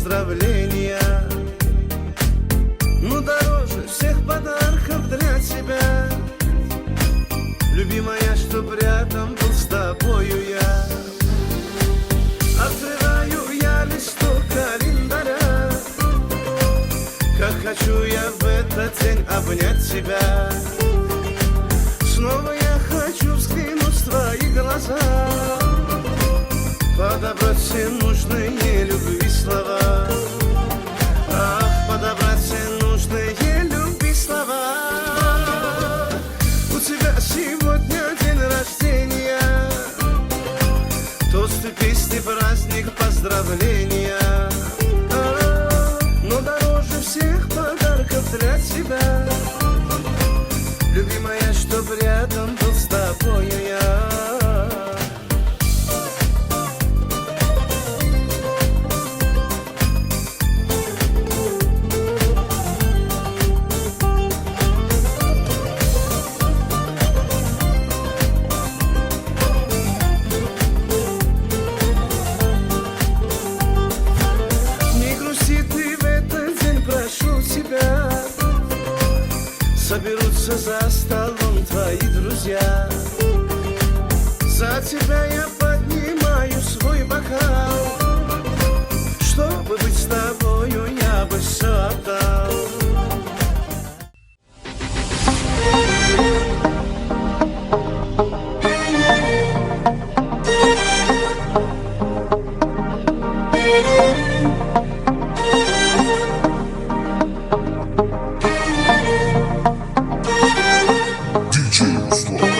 поздравления Но дороже всех подарков для тебя Любимая, чтоб рядом был с тобою я Открываю я листок календаря Как хочу я в этот день обнять тебя Снова я хочу взглянуть в твои глаза Подобрать все нужные любви слова Ах, подобрать все нужные любви слова У тебя сегодня день рождения Тосты, песни, праздник, поздравления А, Но дороже всех подарков для тебя Любимая, чтоб рядом был с тобою я Не грусти ты в этот день, прошу тебя Соберутся за столом твои друзья За тебя я поднимаю свой бокал Чтобы быть с тобою, я бы все отдал DJ Ruslan.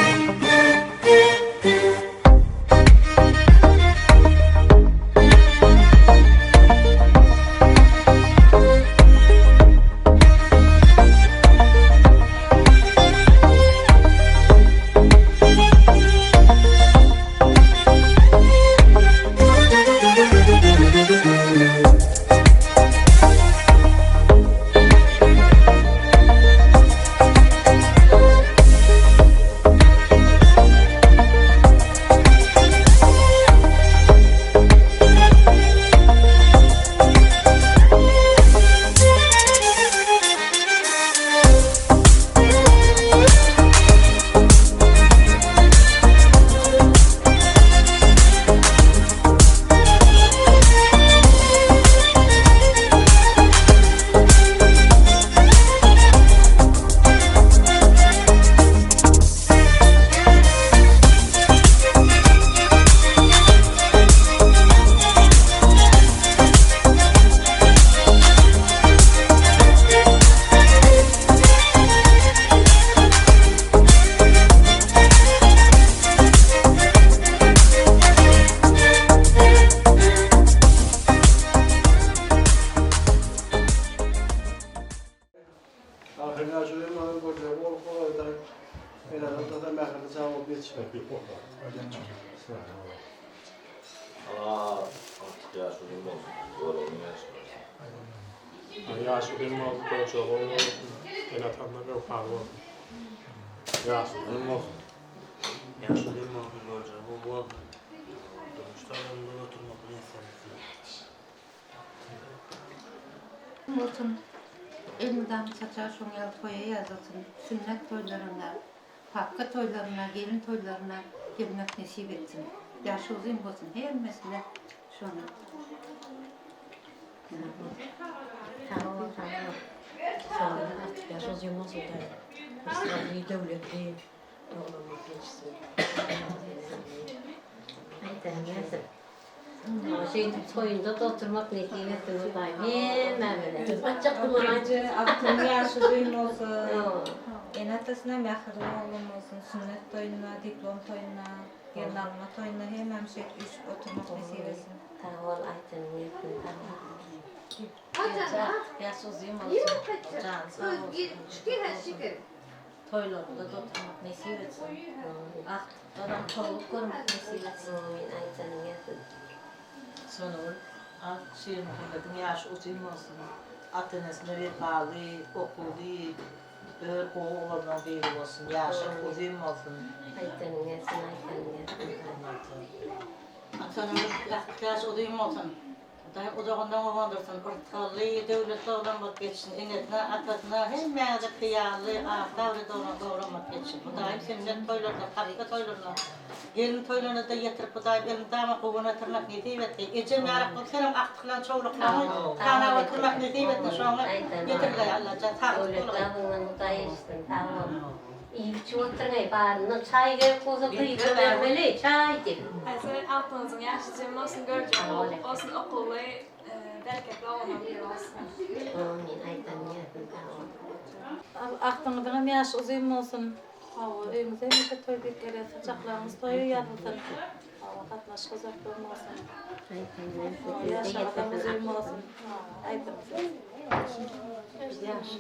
Ahyryn ýaşuly maňa görjek bolup golaýda Ene-atada mähirli çaga bolup ýetişmek. Aa, artyk ýaş uzyn bolsun. Görogly ýaş bolsun. Ýaş uzyn bolsun, görjegi gowy bolsun, ene-atasyna wepaly bolsun. Ýaş uzyn bolsun. Ýaş uzyn bolsun, görjegi gowy bolsun. Durmuşda ömrüni oturmak miýesser etsin. Bolsun. Elmydam saçagy şoň ýaly toýa ýazylsyn. Sünnet toýlaryna, papka toýlaryna, gelin toýlaryna gelmek nesip etsin. Ýaşy uzyn bolsun hemmesine şony. Sag bol sag bol. Saglyk artyk ýaş uzyn bolsun daýy. Rysgally döwletli doglanmak geçsin. Aýdaýyn ýazyp. Şeýdip toýunda-da oturmak nesip etsin Hudaýym hemmämize. Eje agtygyň ýaşy uzyn bolsun. Ene-atasyna mähirli oglan bolsun. Sünnet toýuna, diplom toýuna, gelin alma toýuna hemmämiz şeýdip üýşüp oturmak nesip etsin. Sag bol Aýsenem ýetsin sag bol. Eje artyk ýaşy uzyn bolsun. Jany sag bolsun. Toýlarynda-da oturmak nesip etsin. Agtykdanam towluk görmek nesip etsin. Amin Aýjanym ýetsin. Sonagül, Ak Şirmuhammediň ýaşy uzyn bolsun, ata-enesine wepaly, okuwly, ör gowy oglanlaryň biri bolsun, ýaşy uzyn bolsun. Aýjanym ýetsin, Aýjanym ýetsin. Atanamyz ýaşy uzyn bolsun. Hudaýym uzagyndan guwandyrsyn, yrsgally, döwletli oglan bolup ýetişsin, enesine, atasyna, hemmäňize peýaly, ak-sabyrly doglan oglan bolup ýetişsin. Hudaýym sünnet toýlaryna, takga toýlaryna, gelin toýlaryna-da ýetirip Hudaýym elmydama guwana oturmak nesip etsin. Ejem ýarak bolup senem agtyklaň, çowluklaňy tanap oturmak nesip etsin. Şoňa ýetirgeý Allajan saglyk Döwletli bolgaý. agzyňdan Hudaý eşitsin, sag bol. Iýip içip oturyňeý baryndan çaý gerek bolsa gyýyp bermeli çaý diýip. Häzir agtygyňyzyň ýaşy jem bolsun görjek bolsun okuwly bereketli oglanlaryň biri bolsun. Amin aýdanyň gelsin sag bol. Agtygyňyzyňam ýaşy uzyn bolsun. Hawa öýüňiz hemişe toý diýip gelýär saçaklaryňyz toýa ýazylsyn. Hawa gatnaşyk uzak bolmasyn. Ýaşyňyzam uzyn bolsun. Aýdyňyz. Ýaşy.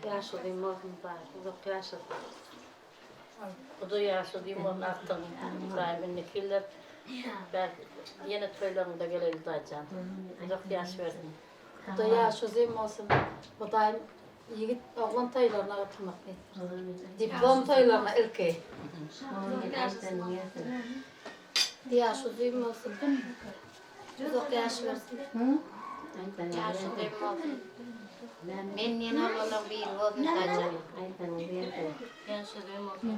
Ýaş uzyn bolsun Hudaý uzak ýaşasyn. Hudaý ýaş uzyn bolsun agtygyň Hudaýym indiki ýyllar belki ýene toýlaryňda geleli Hudaýjan uzak ýaş bersin. Hudaý ýaş uzyn bolsun Hudaýym ýigit oglan toýlaryna oturmak nesip etsin. Diplom toýlaryna ilki. Ýaş uzyn bolsun. Uzak ýaş bersin. Ýaş uzyn bolsun. Men ýene oglanlaň biri boldum daýza. Ýaş uzyn bolsun.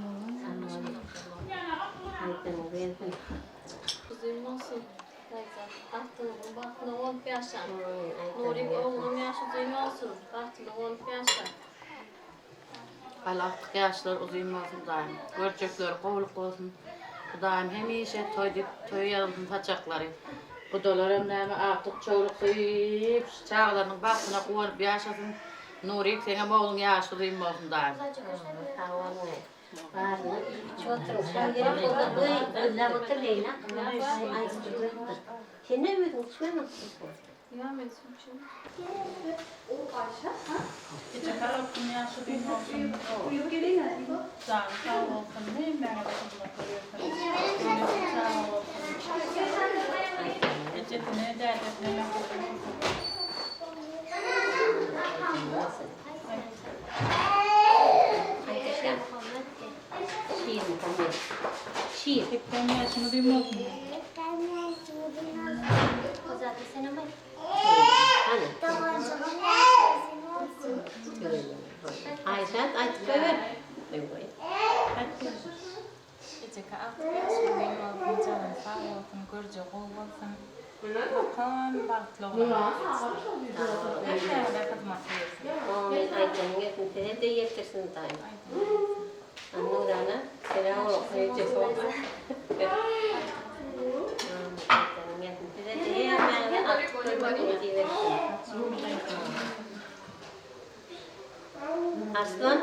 Uzyn bolsun daýza. Bagtyňyzyň bagtyna bolup ýaşaň. Nuryň oglunyň ýaşy uzyn bolsun. Bagtyna bolup ýaşa. Hal agtyk ýaşlar uzyn bolsun Hudaýym. Görjekleri gowluk bolsun. Hudaýym hemişe toý diýip toý ýazylsyn saçaklary. Gudalaram näme agtyk çowluk söýüp şu çagalarynyň bagtyna guwanyp ýaşasyn. Nurik seňem ogluň ýaşy uzyn bolsun Hudaýym. Sag boluň. Baryny iýip içip oturyň. Çaý gerek bolsa goý, gözläp otur Leýla. Aý, sen näme özüň içmän otyrsyň? Ýa men suw içerin. Jany sag bolsun, hemmäňize hyzmatda bersin. Döwletli çaga bolsun. Ejesine, dädesine mähirli bolsun. Aýşat aýdyp goýber. Ejeke agtyk ýaşy uzyn bolsun janyň sag bolsun görje gowy bolsun okan bagtly oglan hemmäňize hyzmat bersin. Amin aýdanyň gelsin size-de ýetirsin Hudaýym. Nurana selam bolsun ejesi bolsun. Aýdanyň gelsin size-de hemmäňize agtyk görmek nesip etsin. Arslan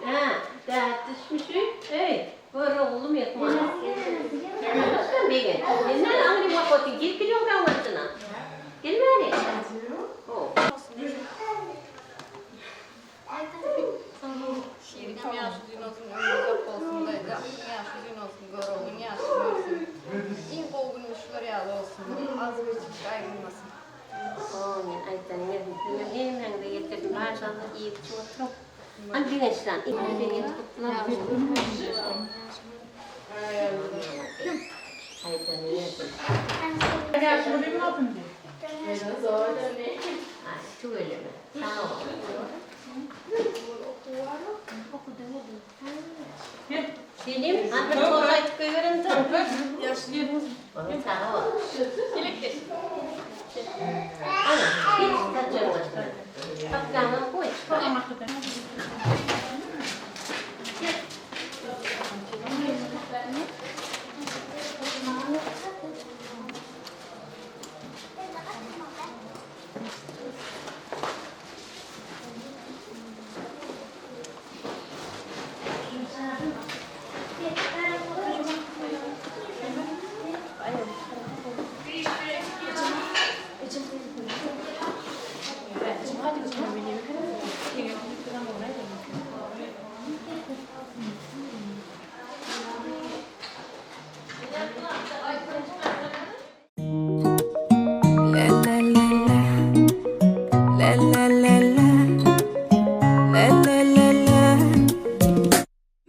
Hä, däp düşmüşi. Eý, gör oglum ýetmez. Bege. Indi aňry wakaty gel geliň gawatyna. Gelmäni. O. Şirigem ýaşy uzyn bolsun, ömri uzak bolsun, daýza atyň ýaşy uzyn bolsun, Göroglyň ýaşy görsün. Iň gowy günümiz şular ýaly bolsun. Agzybirçilik aýrylmasyn. Amin aýtanyň gelsin sizem hemmäňize ýetirsin maşallah iýip içip oturyň hany Begençjan Begenç gutlag Aýtanyň gelsin. Tüweleme sag bol. Selim, hany bir tost aýdyp goýberen soň. Sag bol. Ana, geç saçagyňa. Papkaňy goý.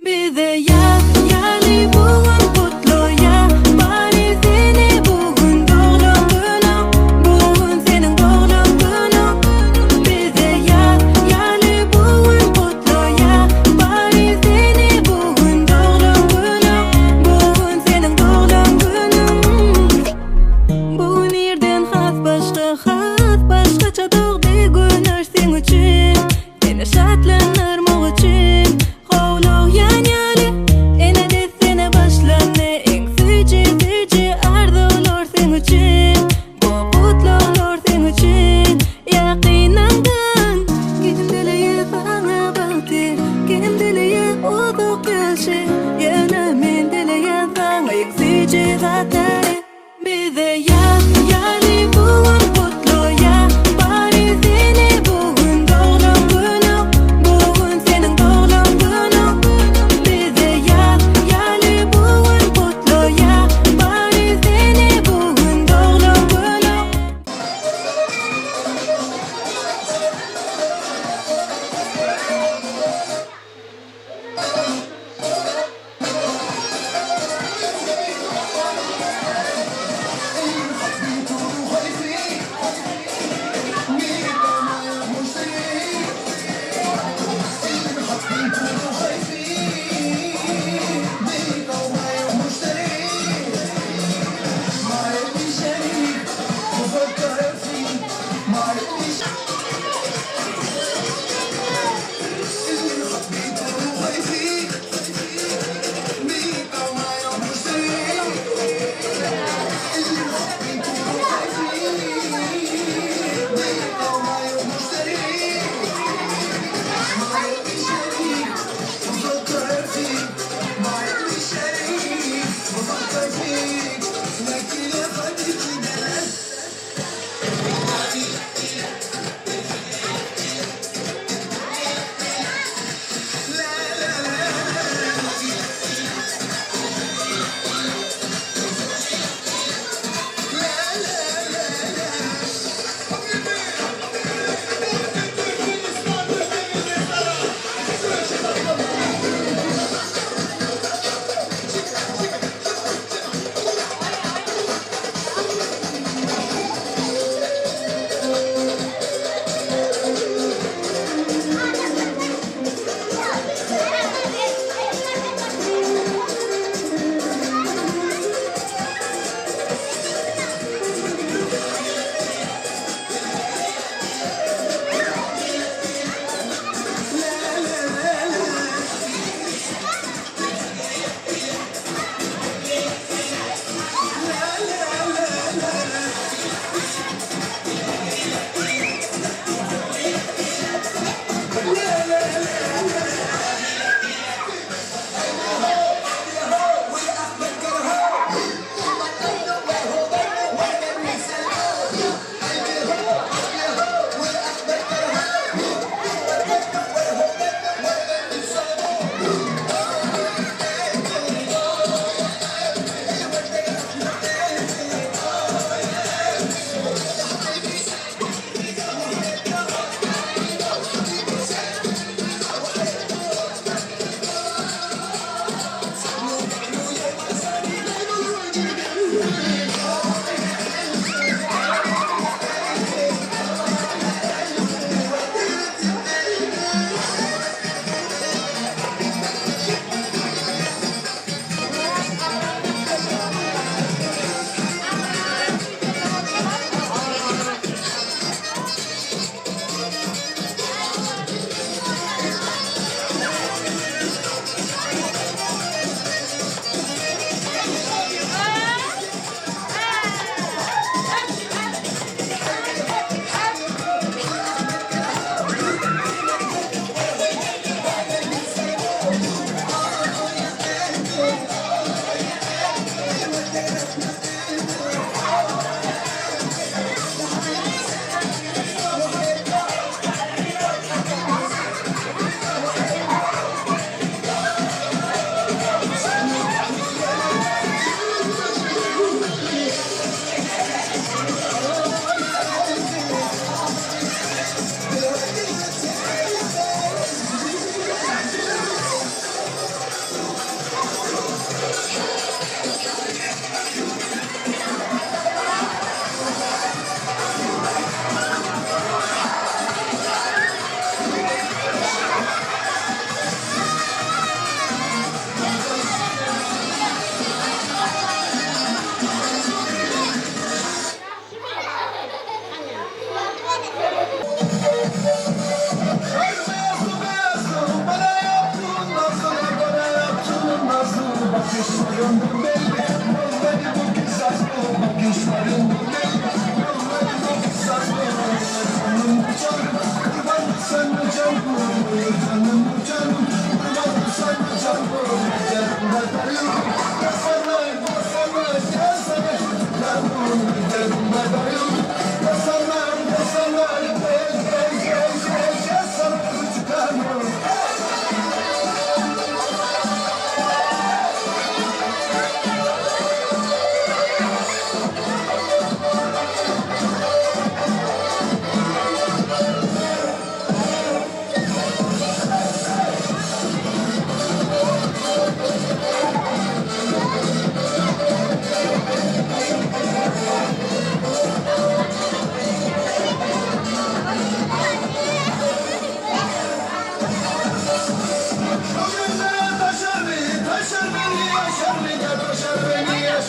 Bize ýaz.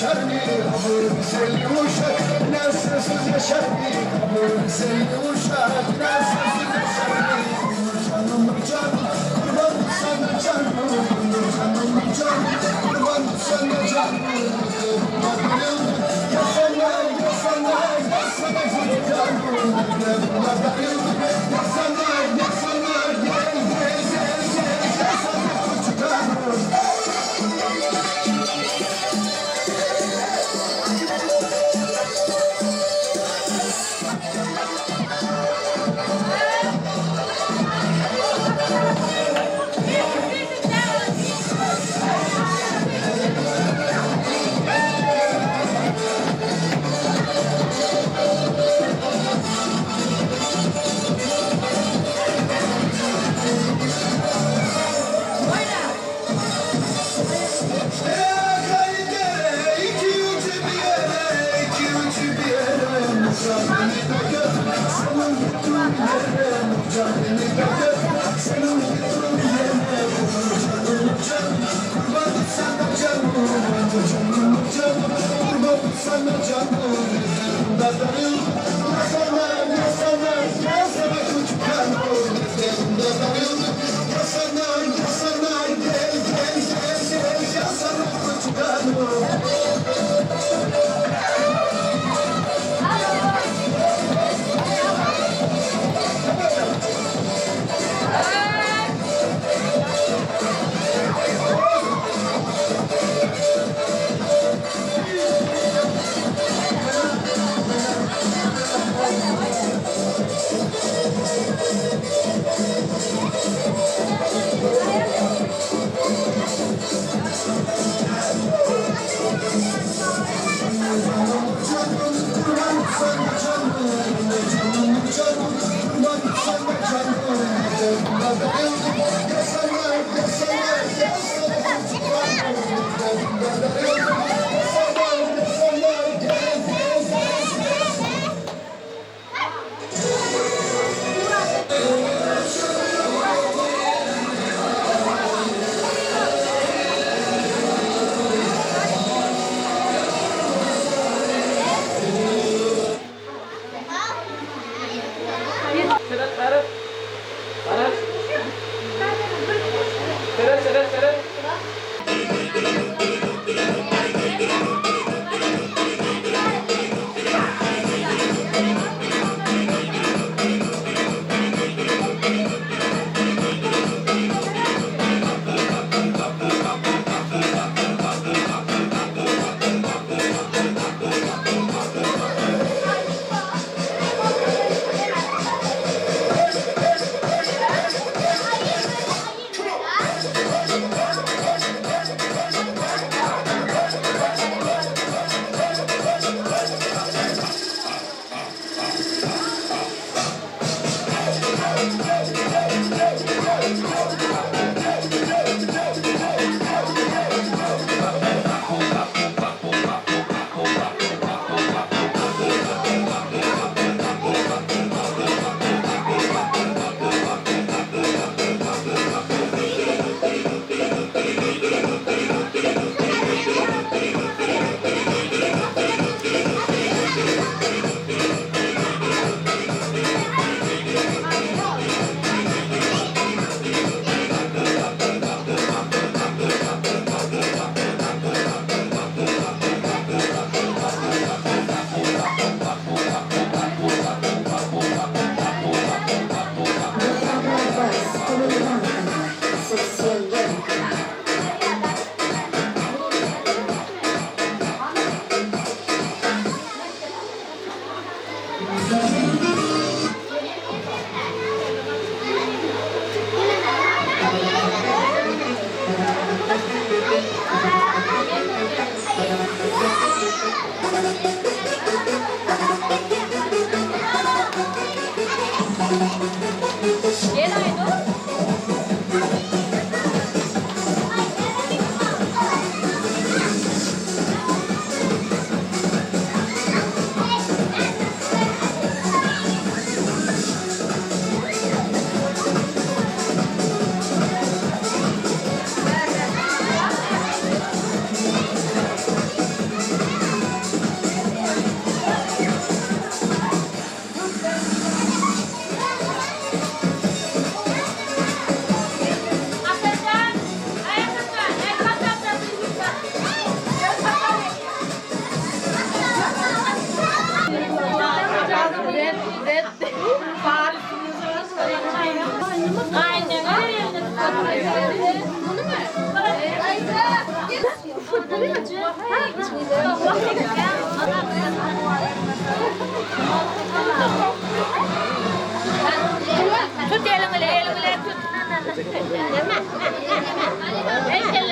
geçer mi? Bu güzel uşak inan sensiz yaşar mı? Bu güzel uşak inan sensiz yaşar mı? Canım canım kurban sana canım. Canım canım kurban sana canım. Ya sana ya sana ya sana canım. Ya sana ya sana gel gel gel gel ya sana canım. Gel Aynur. Tut eliň ile, eliň ile tut. Gel gel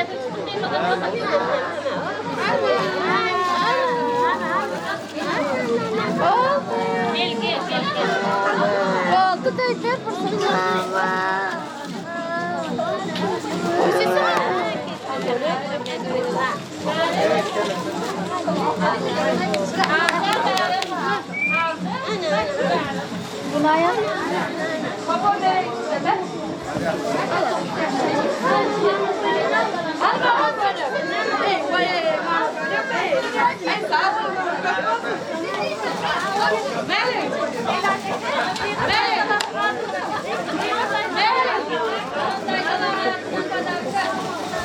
gel gel. Oldu dayı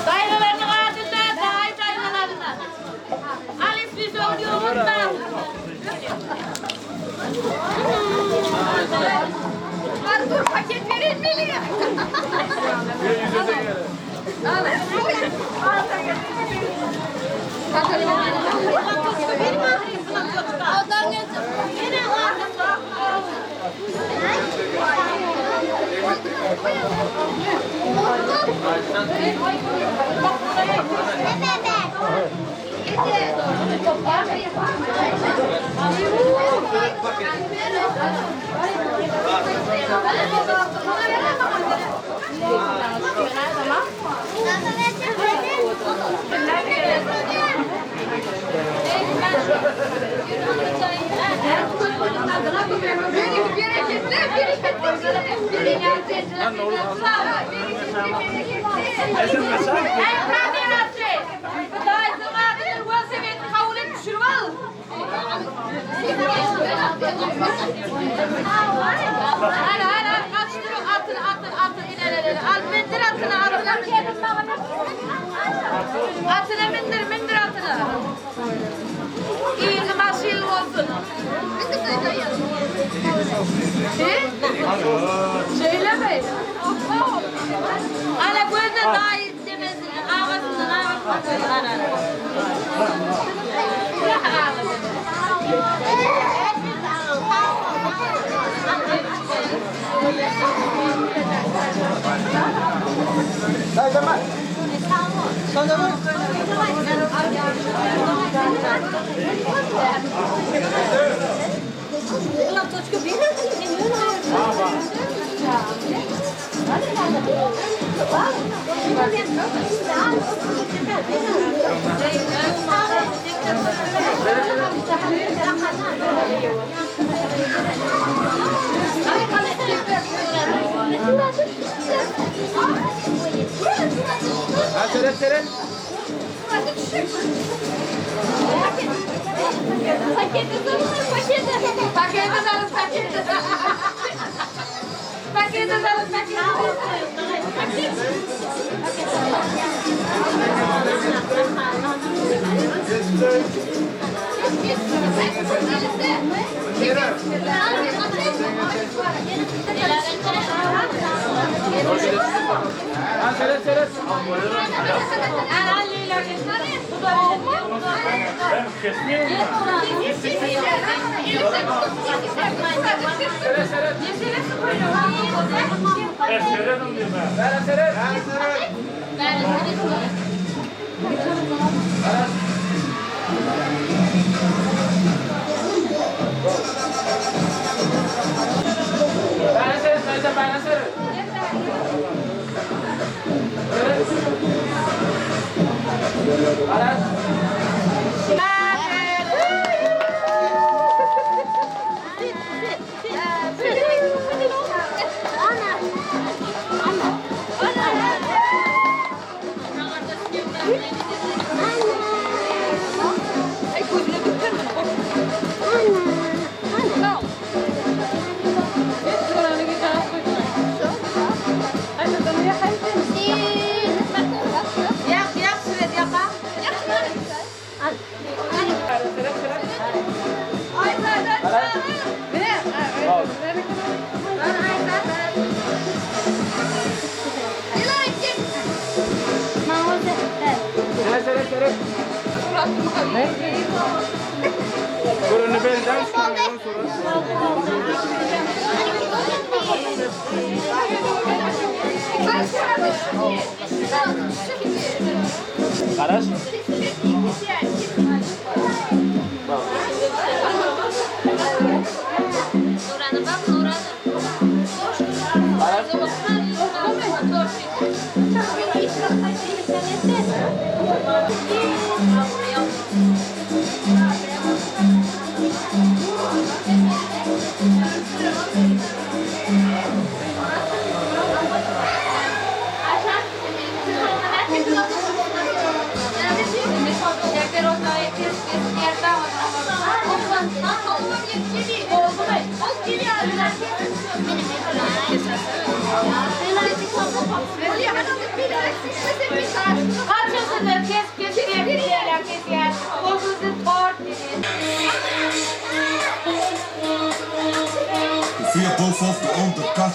Daýzalarynyň adynda, daýy daýzalaryna. Alis biz ogluňyzda. Dur paket verilmeli. Atyna mindir, mindir atyna. Ýyly baş ýyl bolsun. He? Şeýlemi? Ala gözle daýy demesin. Agasyndan agasyndan. Ana. Seret seret. Paketi alın, paketi. Paketi alın, paketi. Seret seret. Görende belli däl, kamerany Garaş. Nurana bak Nurana. Vier bovenop de onderkant.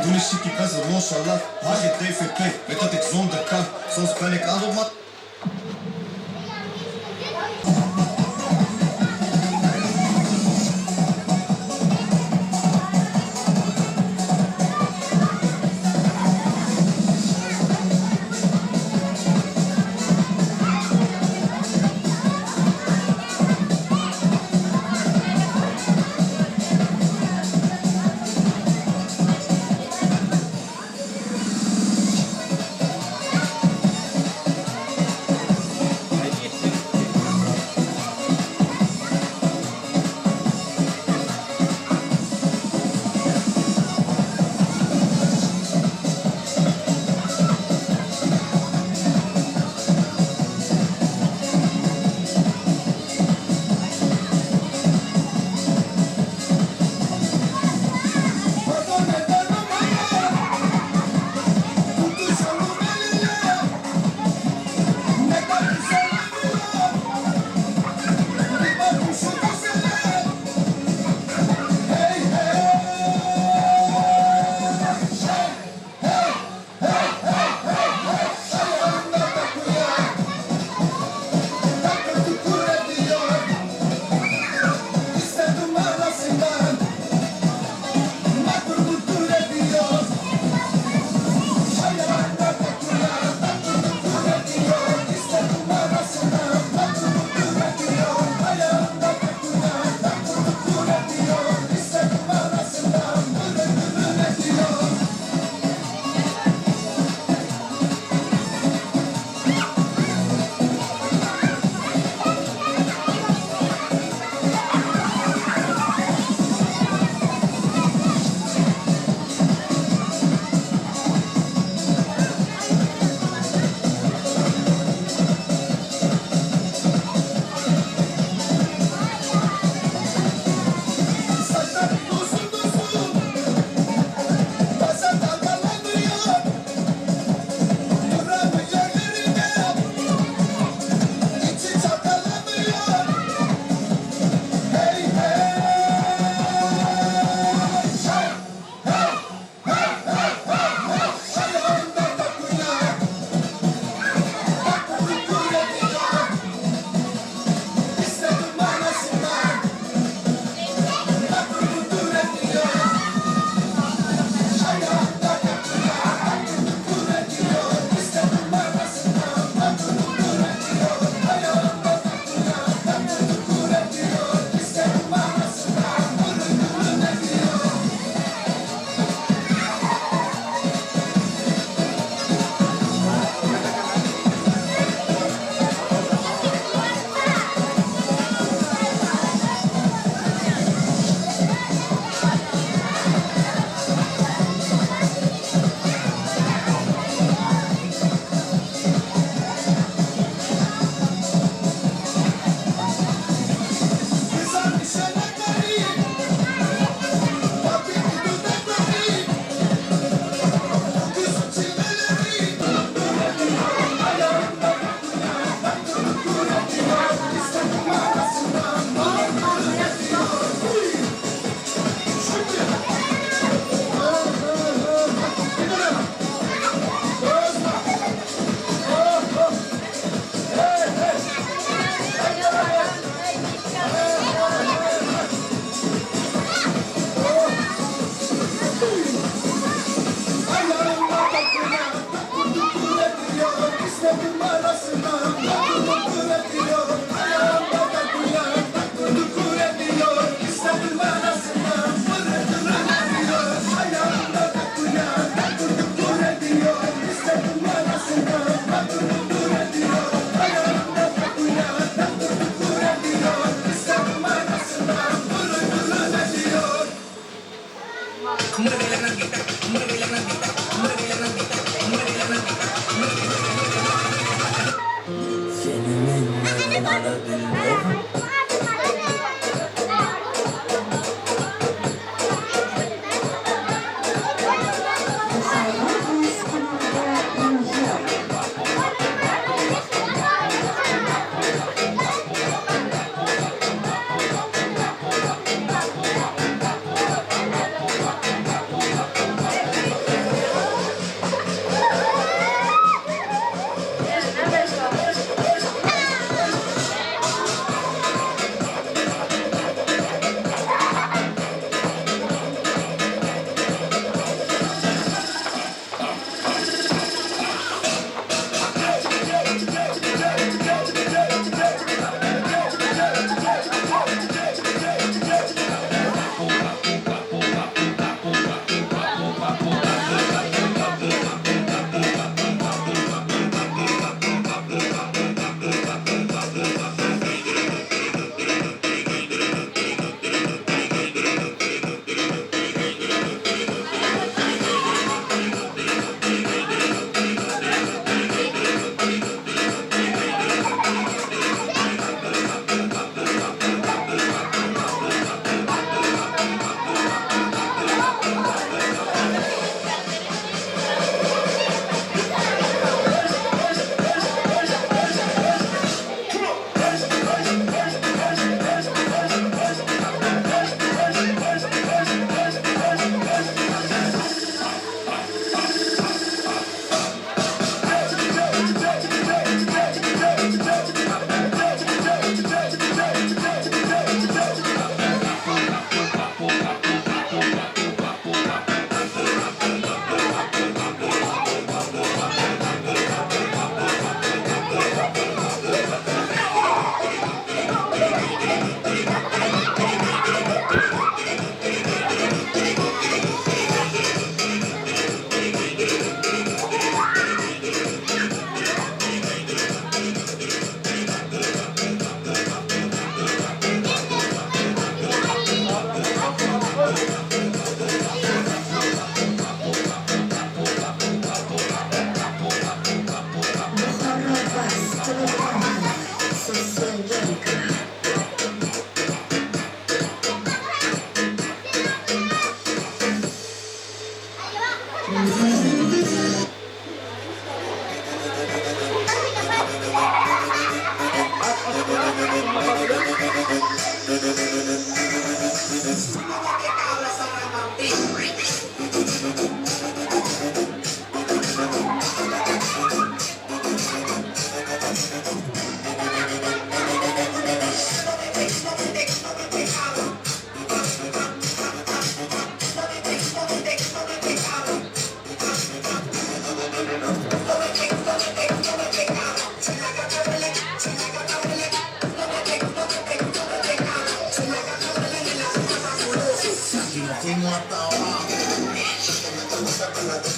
Doe de chickie best wel nonchalant. HGTVP, weet dat ik zonder kan. Soms ben ik aan maar.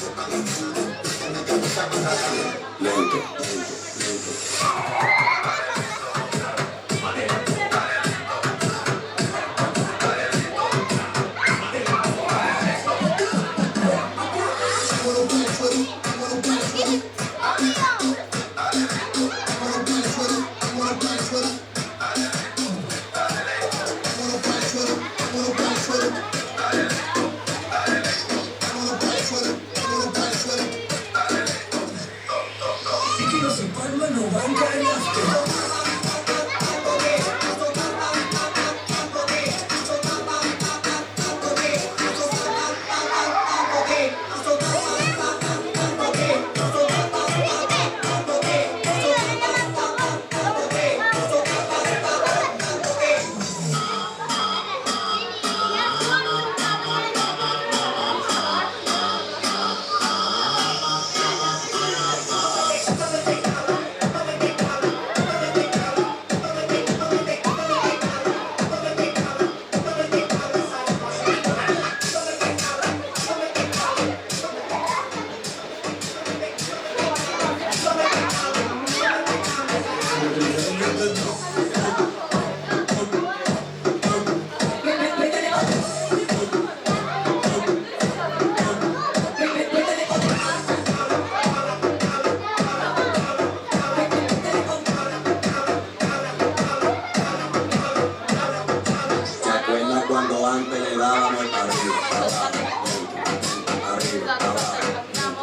Lento, lento, lento. ¿Se acuerdan cuando antes le dábamos el arriba, abajo, lento, arriba, abajo, arriba, abajo,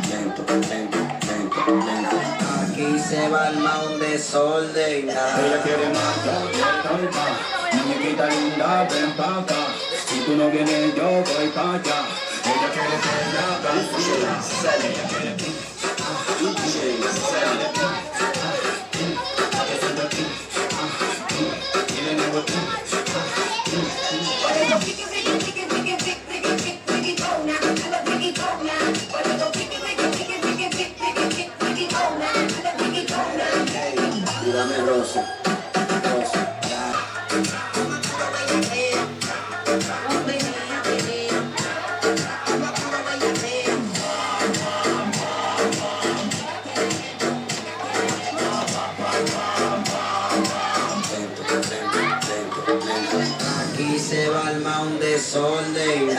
Lento, lento, lento, lento. Aquí se va armar un desorden. Ella quiere más, yo quiero más. Muñequita linda, ven pa' acá. Si tú no vienes, yo voy pa' allá. Ella quiere que la haga Ella quiere Y dame roce, roce, ya. Lento, lento, lento, lento. Aquí se va a armar un desorden.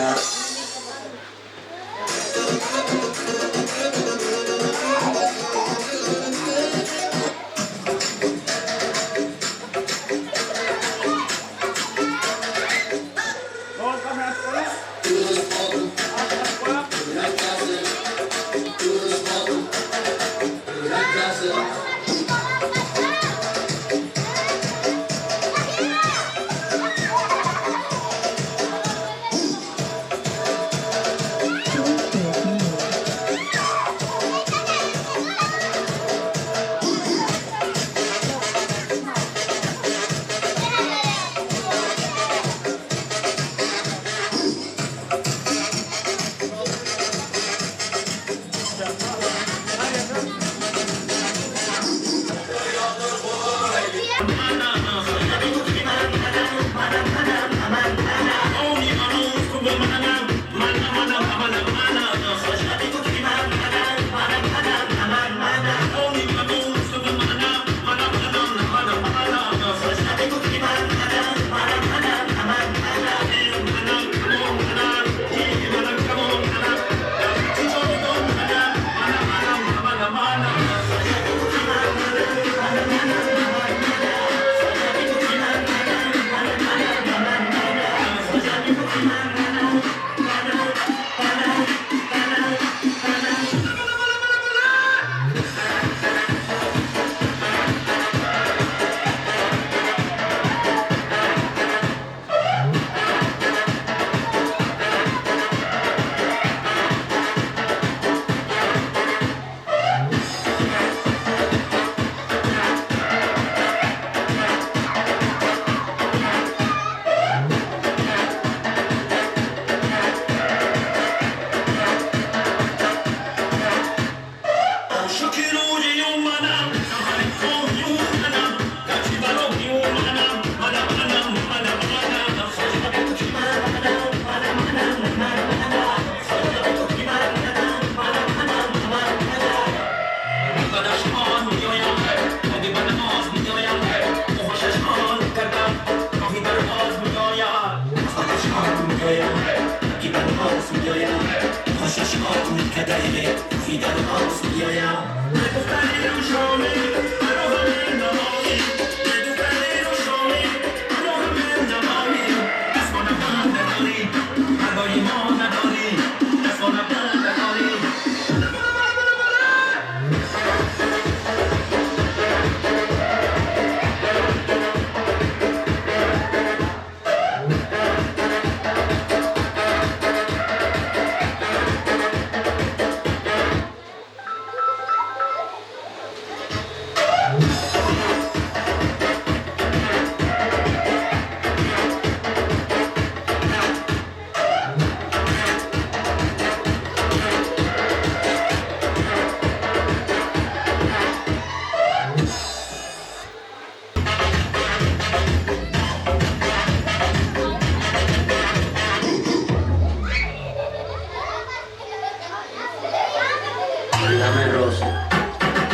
Dame roce.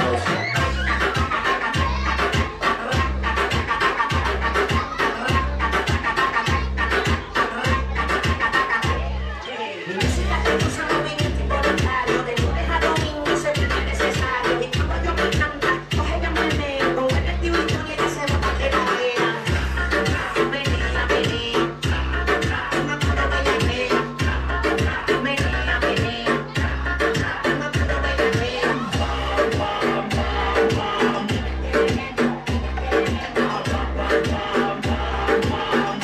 Roce. Mi música causa movimiento involuntario, de lunes a domingo se vuelve necesario. Y cuando yo me canta, coge ya me con el activo historia ya se va pa' que no vea. Menea, menea, una pura bellaquea. Menea, menea, una pura bellaquea.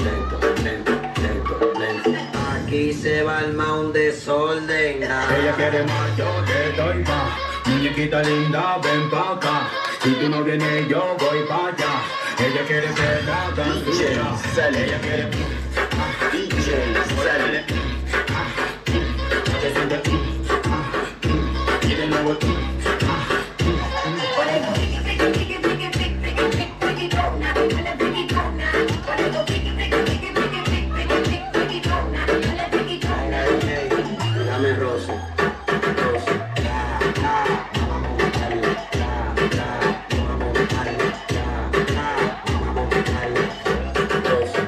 Lento, lento, lento, lento. Aquí se va armar un desorden. Ella quiere más, yo te doy más. Muñequita linda, ven pa' acá. Si tú no vienes, yo voy pa' allá. Ella quiere que la hagan suya. Ella quiere. DJ Sele. Se siente. Y de nuevo. Dame roce. Roce. Roce.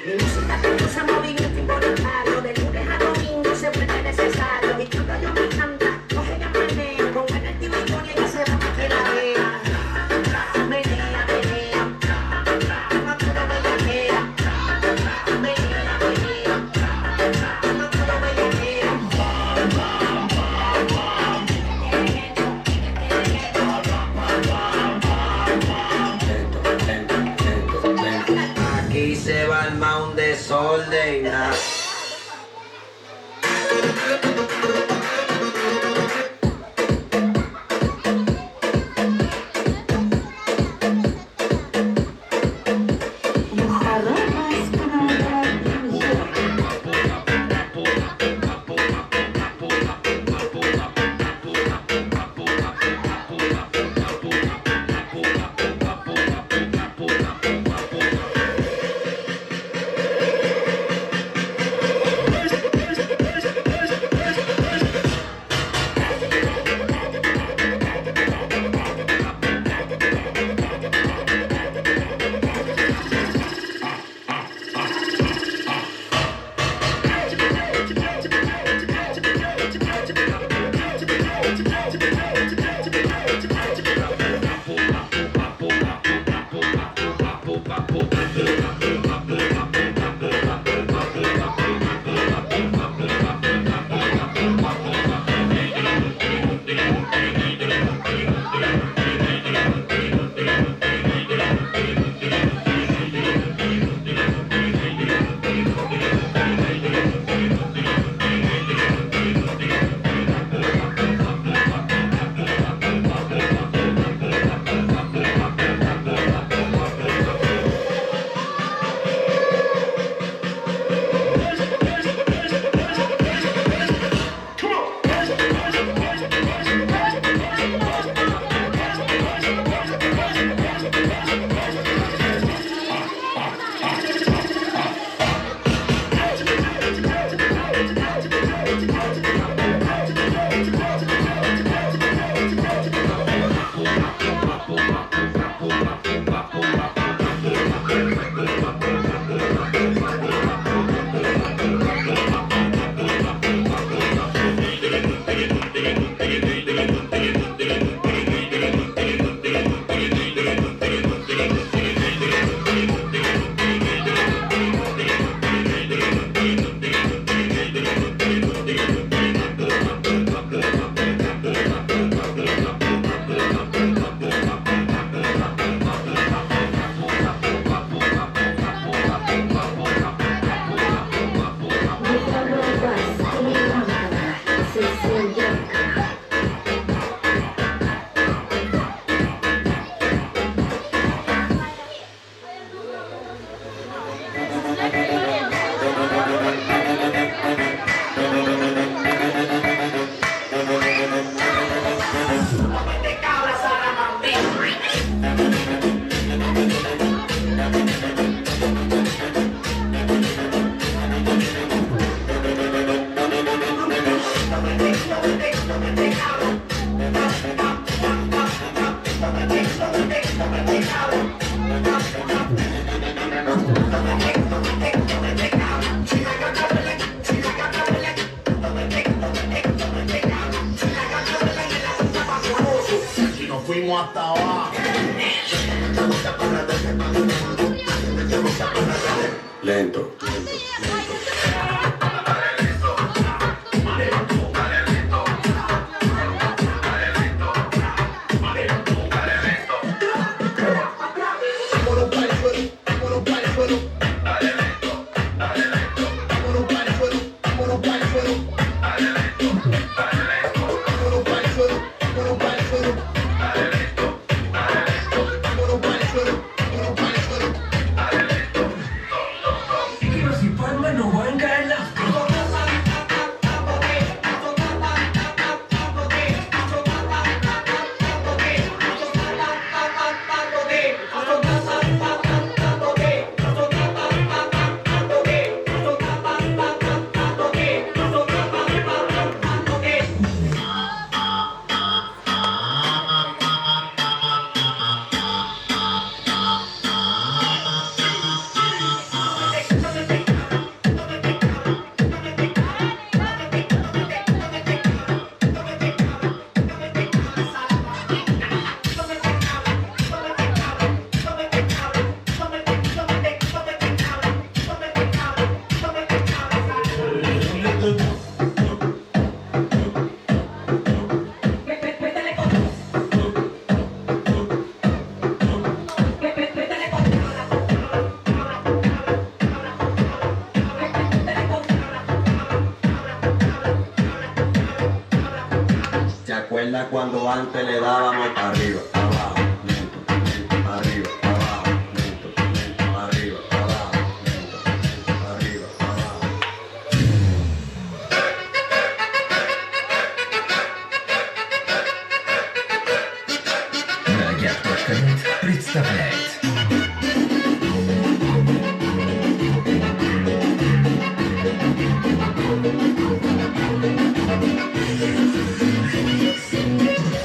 Mi música causa movimiento involuntario, de lunes a domingo se vuelve necesario. Y cuando yo me canta, coge ya meneo, con el activo historia ya se va pa' que la vea. Menea, menea, una pura bellaquea. Menea, menea, una pura bellaquea. Lento, lento, lento, lento. Aquí se va a armar un desorden. Y nos fuimos hasta abajo. Lento. Si palma no van a caer las ¿Se acuerda cuando antes le dábamos pa' arriba, pa' abajo, lento, lento, pa' arriba, pa' abajo, lento, lento, pa' arriba, pa' abajo, lento, lento, pa' arriba, pa' abajo? Nagap.net представляет.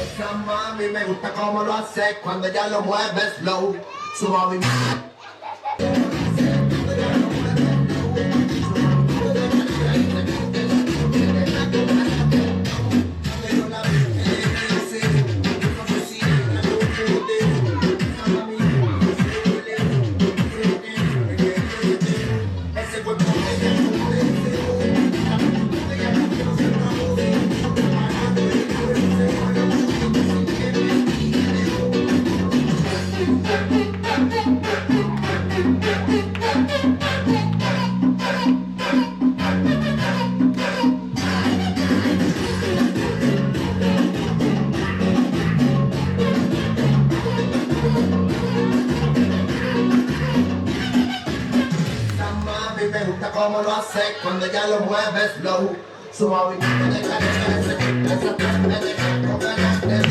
Esa mami me gusta cómo lo hace cuando ella lo mueve slow. Su movimiento. Esa mami me gusta cómo lo hace cuando ella lo mueve slow. Su movimiento de cadera, ese ese ese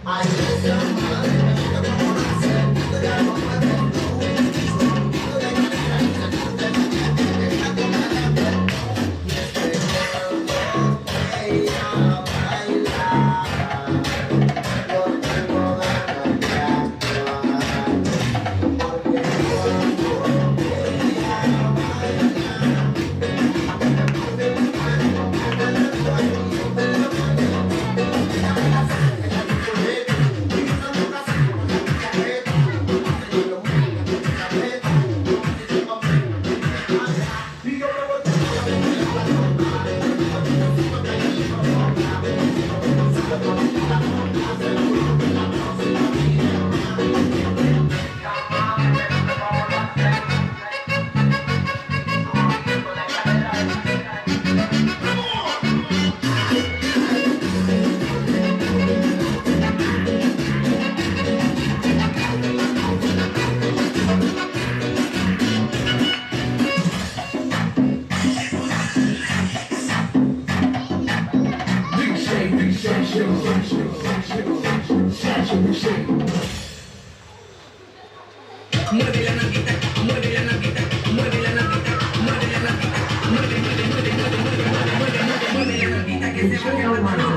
Ay, esa mami me gusta cómo lo hace cuando ella lo mueve slow. Su movimiento de cadera, ese ese ella baila, yo tengo ganas de actuar, porque cuando ella Mueve la nalguita, mueve la nalguita, mueve la nalguita, mueve la nalguita, mueve, mueve, mueve, mueve, mueve, mueve, mueve, mueve, mueve la nalguita que se baje el pantalón.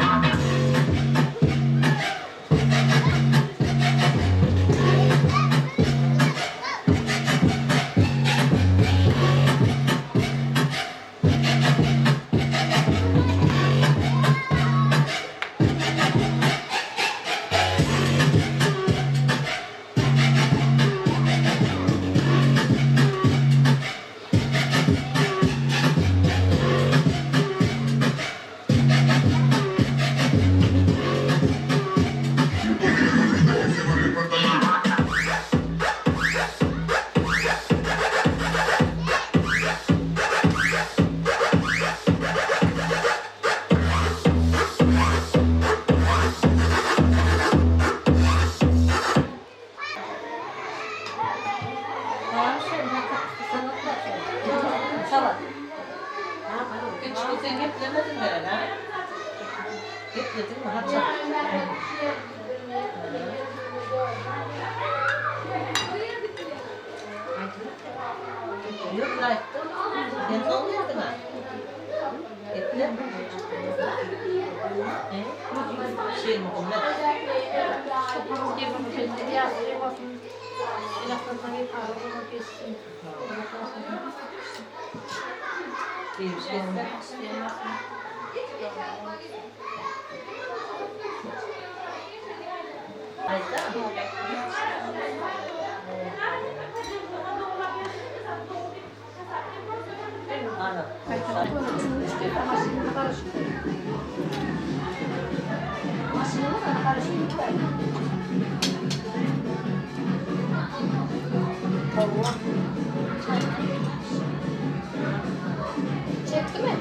Hiç sen geplemedin meren ha? Gepledin mi haça? Yok aytdym. Sen soň geldiň ha? Geple. Şir Muhammed. Çekti mi?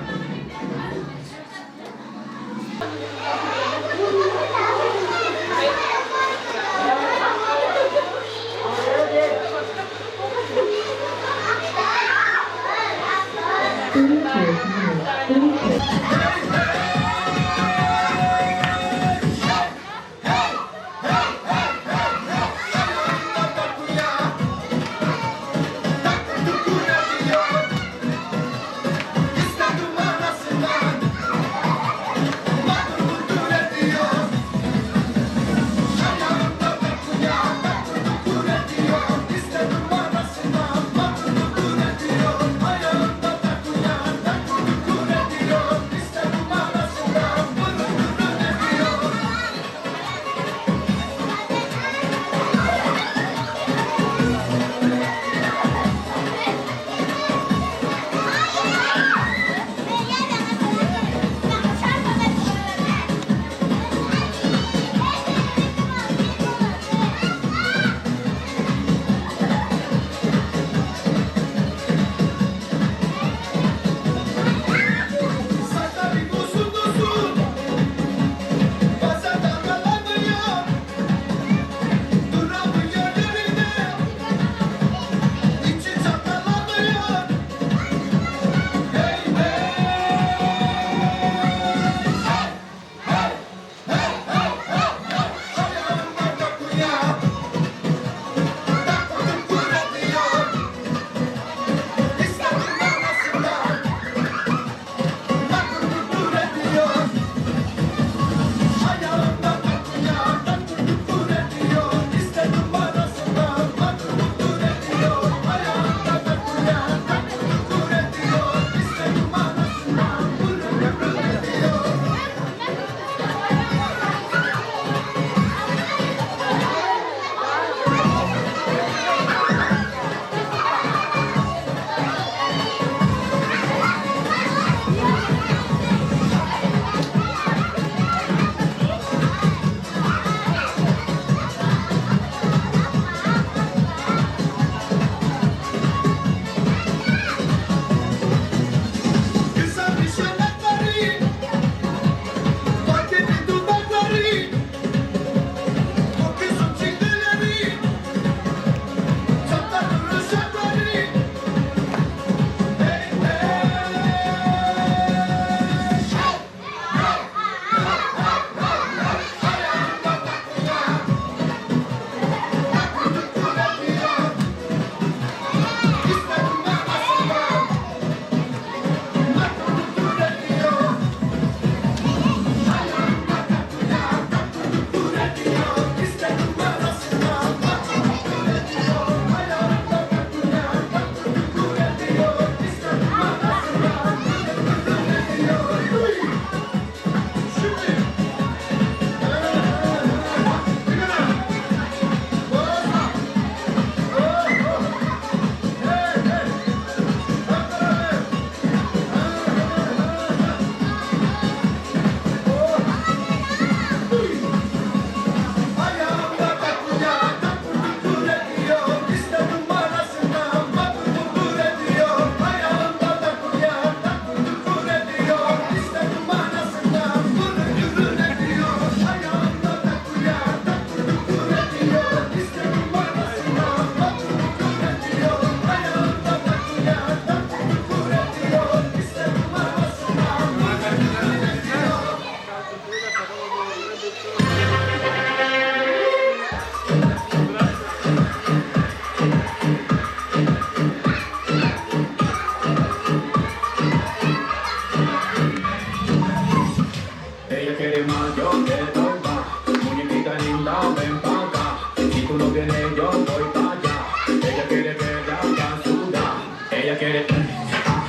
quiere, ah,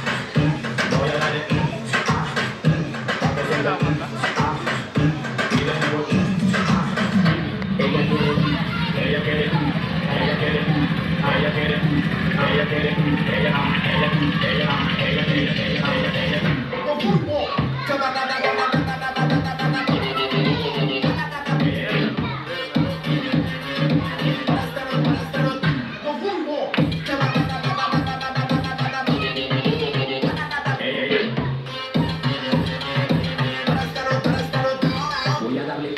voy a darle, ah, pa' que sienta, ah, y de nuevo, ah, ella quiere, ella quiere, ella quiere, ella quiere, ella quiere, ella, ella, ella, ella quiere, ella, ella, ella. Voy a darle.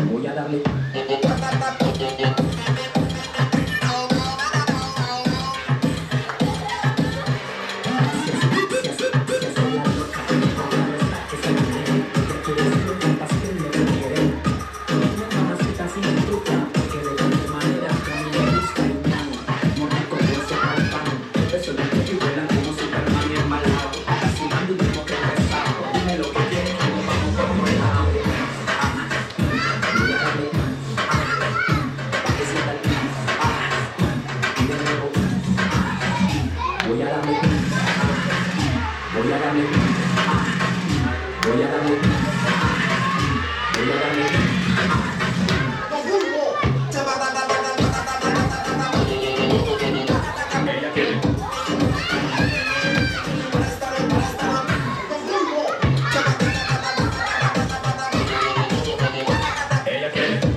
Voy a darle. Voy a darle, voy a darle, voy a darle, voy a darle. Ella quiere. Ella quiere.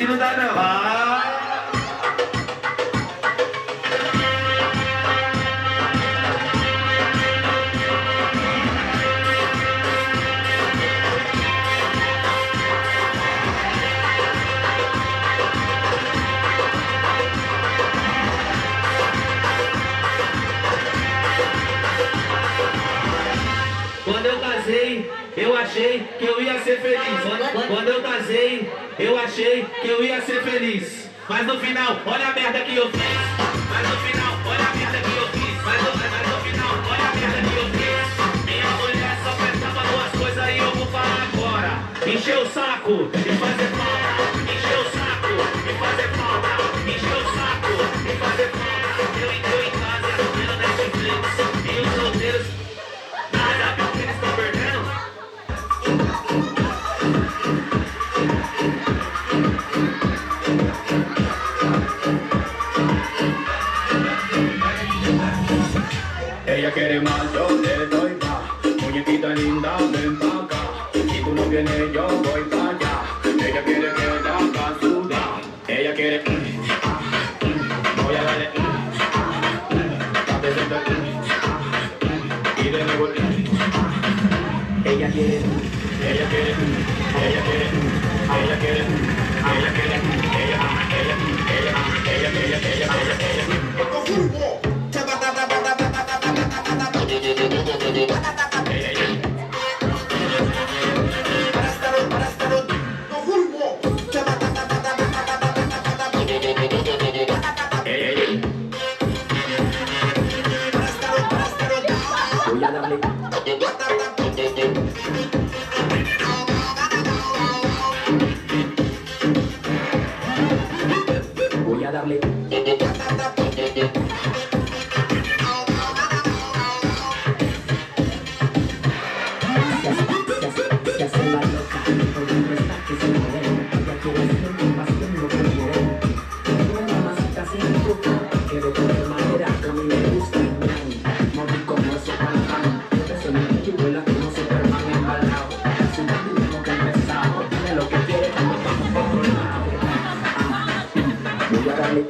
Sinu dale. Quando eu casei, eu achei que eu ia ser feliz. Quando eu casei, eu achei que eu ia ser feliz. Mas no final, olha a merda que eu fiz. Mas no final, olha a merda que eu fiz. Mas no final, olha a merda que eu fiz. Minha mulher só prestava duas coisas e eu vou falar agora. Encher o saco e fazer falta. Encher o saco e fazer falta. Encher o saco e fazer falta. Eu em casa vendo Netflix. E os solteiros. Ah, já viu que eles estão perdendo? Ella quiere más, yo le doy más. Muñequita linda, ven pa' acá. Si tú no vienes, yo voy pa' allá. Ella quiere que la haga sudar. Ella quiere, ah, voy a darle, pa' que sienta, y de nuevo, ella quiere, ella quiere, ella quiere, ella quiere, ella quiere, ella, ella, ella, ella, ella, ella, ella, ella. Voy a darle. Voy a darle. Se hace, se hace, se hace la loca, por dentro está que se muere. Ella quiere haciendo pasión lo que quiere. Una mamacita sin truco, que de cualquier manera a mí me gusta. Mordí como eso pan pan. Yo soy un chihuela como Superman embalado. Es un mismo que empezado. Dime lo que quiere cuando vamos por otro lado. Ah, voy a darle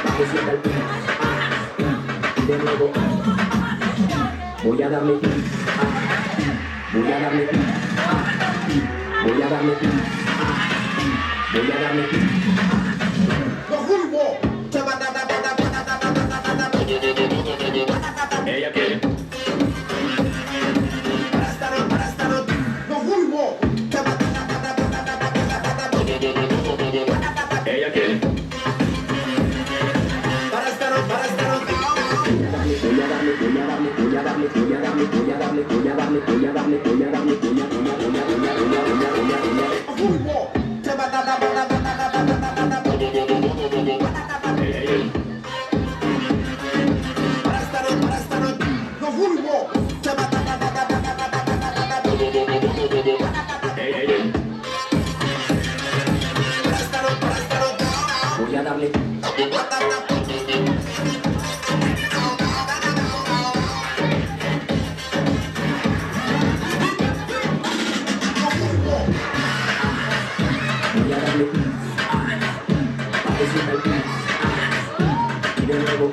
pa' que sienta el y de nuevo. Voy a darle voy a darle voy a darle voy a darle. Ella quiere. Ella quiere. Voy a darle, voy a darle, voy a darle, voy a darle, voy a darle, voy a darle, voy a darle, voy a darle, voy a, voy a, voy a, voy a, voy a, voy a, voy a, voy a. Voy a darle. Voy a darle pa' que sienta el y de nuevo.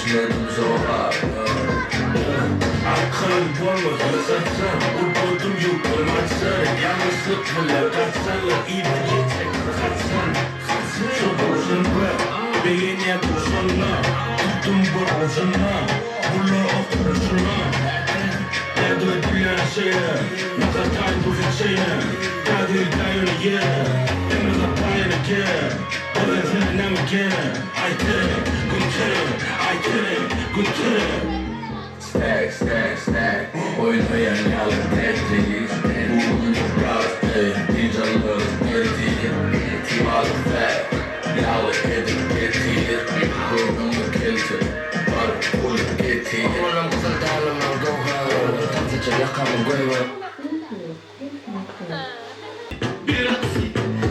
Geçmedim zorla. Arkan bolmaz satsan Uldurdum yutulmazsın Yalnızlık bile kaçsana İyi çek kaçsan Çok uzun rap Beğeni kurşunla Tuttum bu ağzına Bunu okuruşuna Nerede dünya şeye Ne kadar bu şeye Kadir dayını ye Emre payını ke Öğretmenim ke Aytere Güntere Aytere Güntere Stack, stack, stack. Oýnaýan ýaly Tetris. Bugün gazdy, gije ertir. Maly ýaly edip getir. Göwnüňi kelte, baryp bulup getir. Olam gyzyl dälimin gowhary, Tazyja ýakamy goýber. Bir aksi,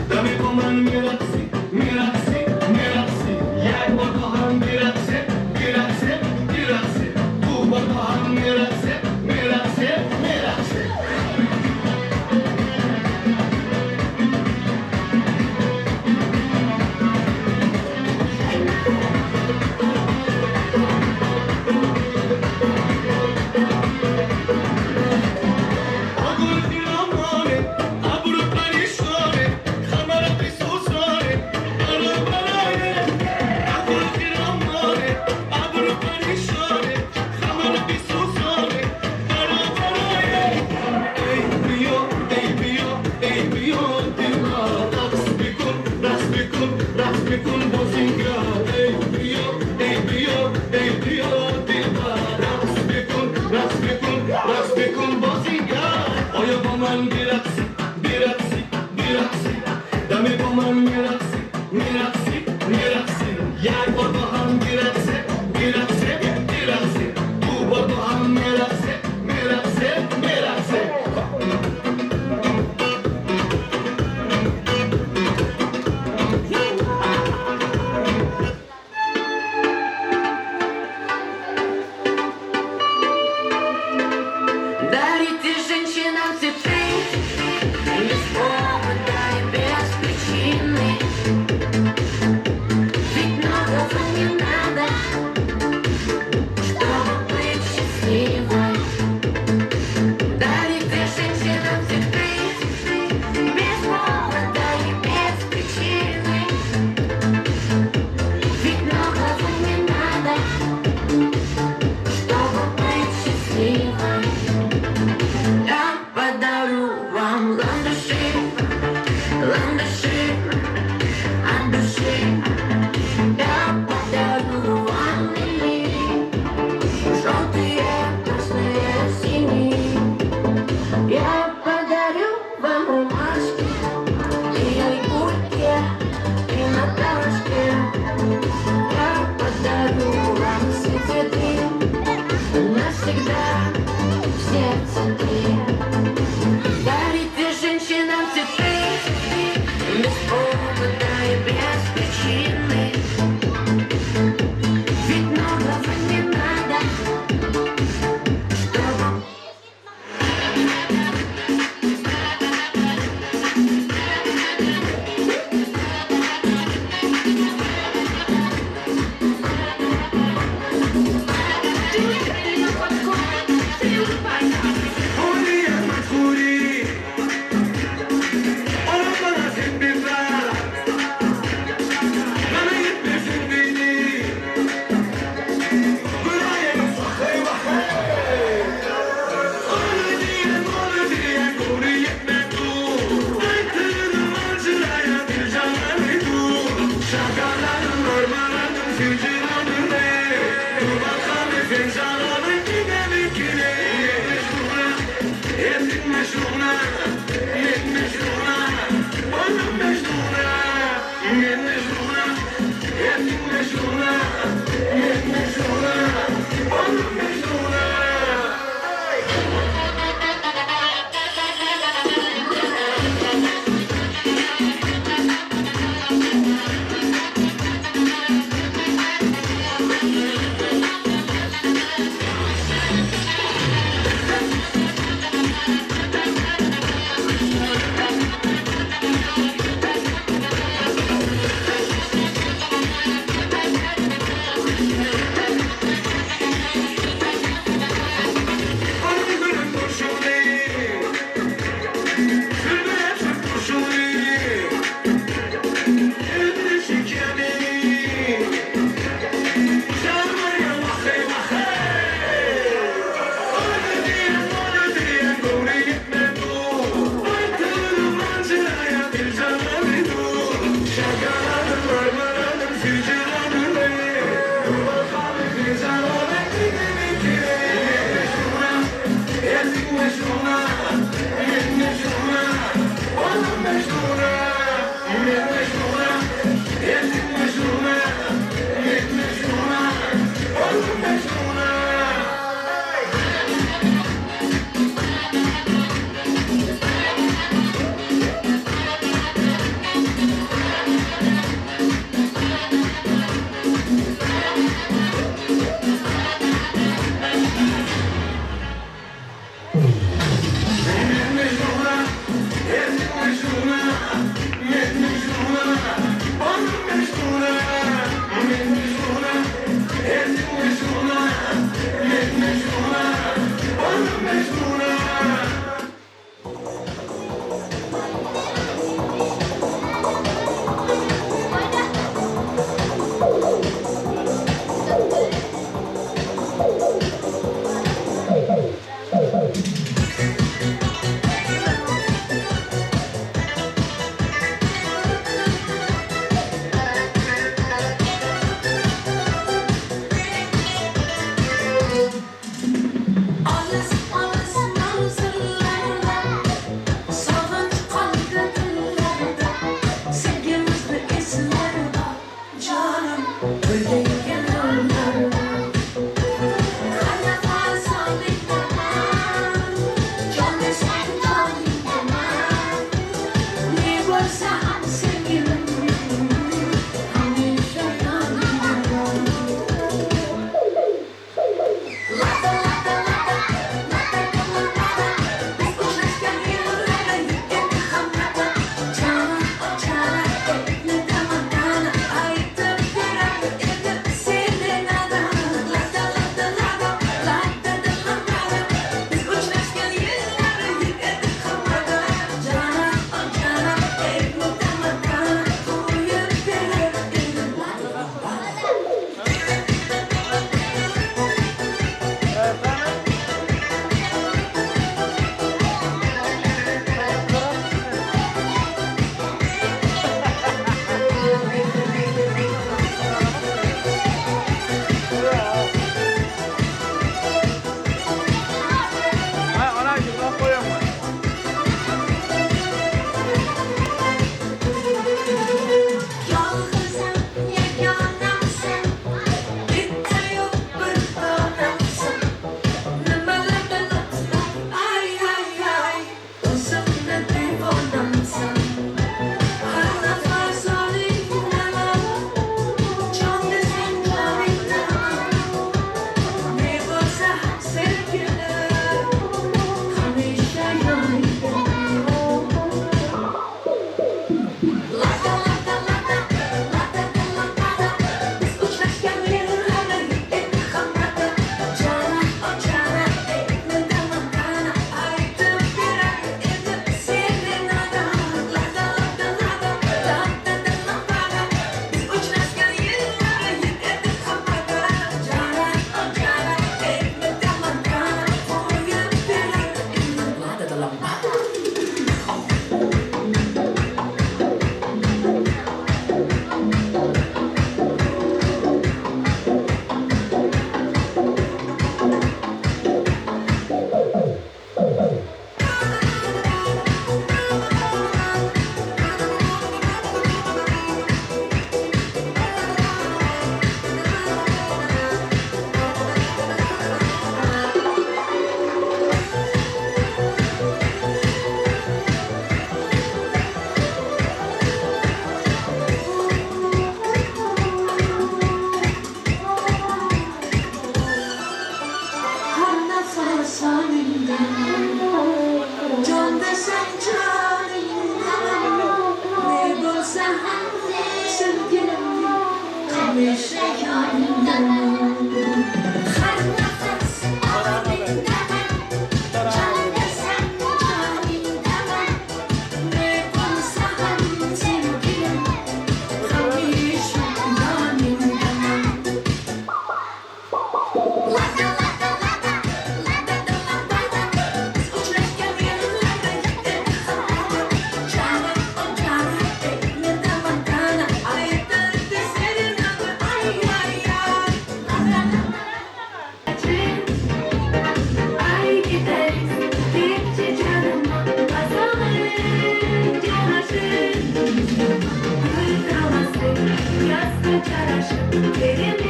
dame koman bir aksi, bir aksi, bir aksi. Yak bakalım bir aksi, bir aksi, bir aksi. Bu bakalım bir aksi, bir aksi, bir aksi. آیا با من برقصی برقصی برقصی دم با من میرقصی میرقصی میرقصی یک بار با هم برقصی برقصی برقصی دو بار با هم میرقصی میرقصی میرقصی Дарите женщинам цветы без повода и без причины. Ведь многого не надо, чтобы быть счастливой. Дарите женщинам цветы без повода и без причины. Ведь многого не надо, чтобы быть счастливой. Я подарю вам ландыши, ландыши от души. Я подарю вам лилии, желтые, красные, синие. Я подарю вам ромашки и айгульки, и Наташки. Я подарю вам все цветы навсегда в сердце ты. Дарите женщинам цветы без повода и без причины. Ведь многого не надо, чтобы Çaraşyp geremek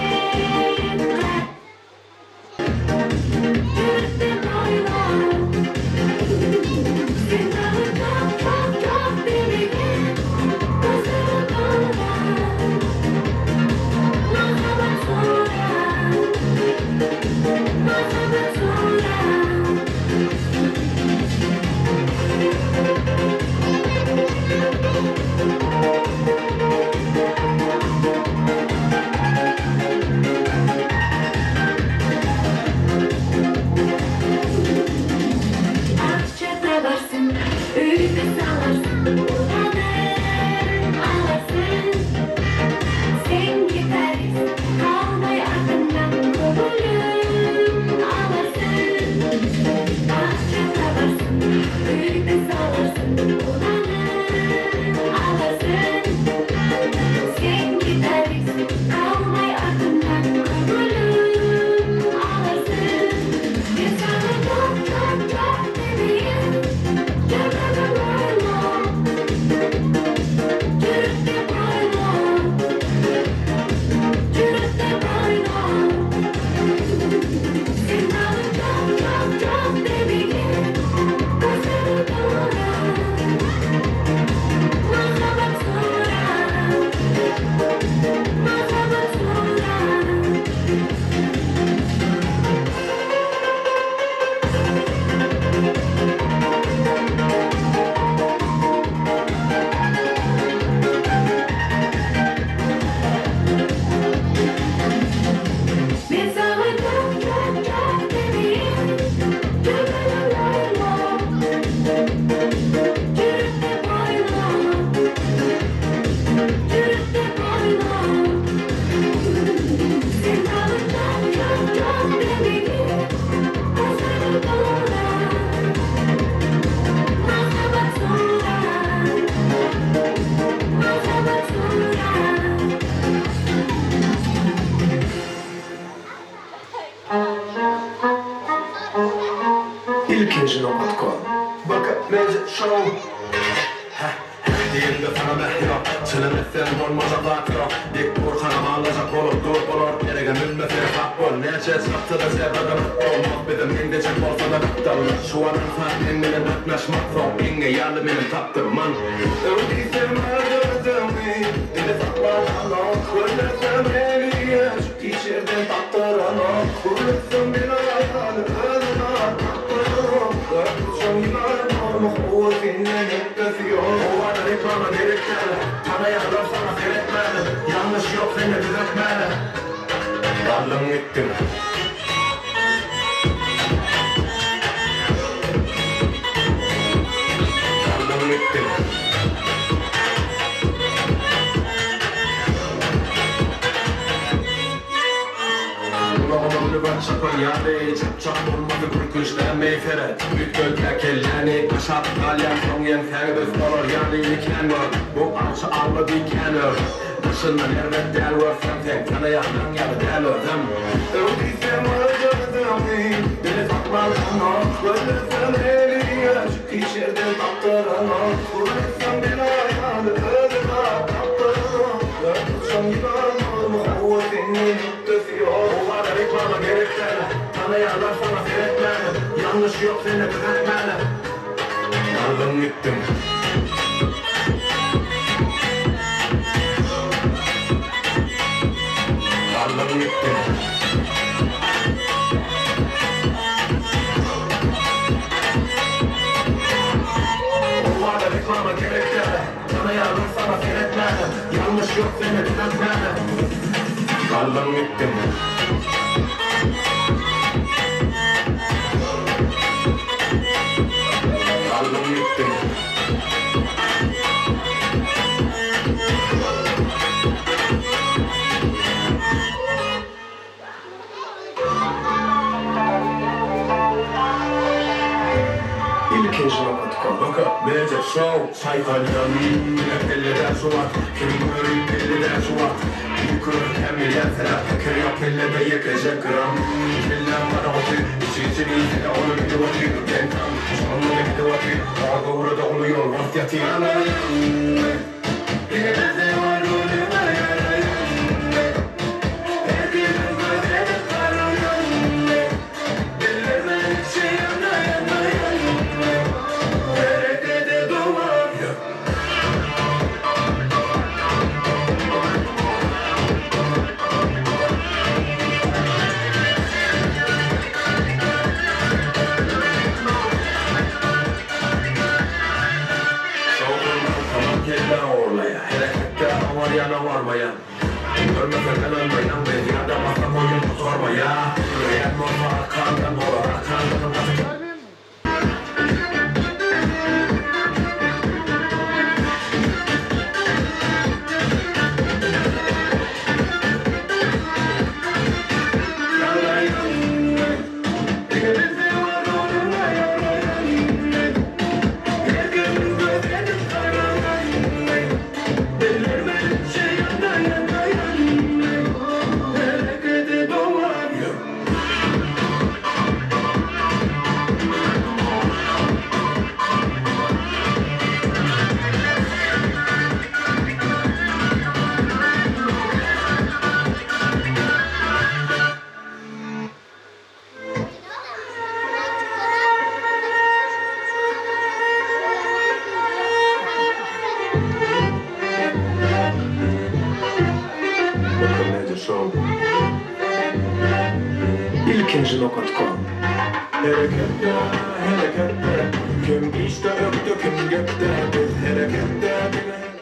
Ýürekde goýla Sen dagy tap tap tap demegin Gözüňi dola Mahabat sora Mahabat sora. Akça tabarsyn, öýüňe salarsyn, Ulanyn alarsyň. Sen gitarist, galmaý artyňdan, Köňlüm alarsyň. Akça tabarsyn, öýüňe salarsyn, Ulanyn alarsyň. Sen gitarist, galmaý artyňdan, Köňlüm alarsyň. Men saňa ýok, ýok, ýok diýmeýin, Ýüregim oýna, ýürekde goýna, Ýürekde goýna. Sen maňa ýok, ýok, ýok diýmeýin, Gözüňi dola, mahabat sora, mahabat sora. Men saňa ýok, ýok, ýok diýmeýin, Ýüregim oýna, ýürekde goýna, ýürekde goýna. Sen maňa ýok, ýok, ýok diýmeýin, Gözüňi dola, mahabat sora, mahabat sora. Ilkinji nokat kom. Baka Magic Show. Heh, heh diýende saňa meh ýok. Çynym etsem bolmajak zat ýok. Dik dur hanam alajak bolup dur bolar. Gerege münme serhap bol. Näçe çapsa-da zebradan olmaz. Bize meňzejek bolsa-da gapdallar. Şu an ynsan meň bilen gatnaşmak soň iňňe ýaly meni tapdyrman. Öwdiysem öldürdimi, dili saklananok. Öldürsem eliye, içerden tapdyranok. Gürletsem bir aýal, özüne tapdyranok. Görtüşüm ýylan olmak, o senden ötdesi ýok. Owada reklama gerek däl. Tanaýarlar sana seretmäli. Ýalňyş ýok seni düzetmäli. Galdyň gitdiň. Galdyň gitdiň. Kulağıma lügat çapan ýaly, çap-çap bolmady gürkünçläme feret. Üýtgötme kelläni, aşak galýan soň ýeňsäňi biz bolar ýaly kän gör. Bu alçy alma diken ör. Daşyndan erbet däl görsem sen tanaýarlaň ýaly däl özüm. Öwdiysem öldürdimi, dili saklananok. Öldürsem eliye, içerden tapdyranok. Gürletsem bir aýal, özüne tapdyranok. Görtüşüm ýylan olmak, o senden ötdesi ýok. Owada reklama gerek däl. Tanaýarlar sana seretmäli. Ýalňyş ýok seni düzetmäli. Galdyň gitdiň. Galdyň gitdiň. Owada reklama gerek däl. Tanaýarlar sana seretmäli. Ýalňyş ýok seni düzetmäli. Galdyň gitdiň. Galdyň gitdiň. Ilkinji nokat kom. Baka Magic Show. Çaýkalýan kelleden şu wagt. Kim görüp kelleden şu wagt. Bir kör kemilýän sebäp pikir ýok kellede ýekeje gram. Kellem bara otyr, içi içini ýene ony bilip otyr. Ben tam, şonda gidip otyr. Ağa gowrada uly ýol bas ýatyr. Diňe bize var ölüme ýaraýan. Ilkinji nokat kom. Hereketde, hereketde, kim işde ökde, kim gepde, biz hereketde.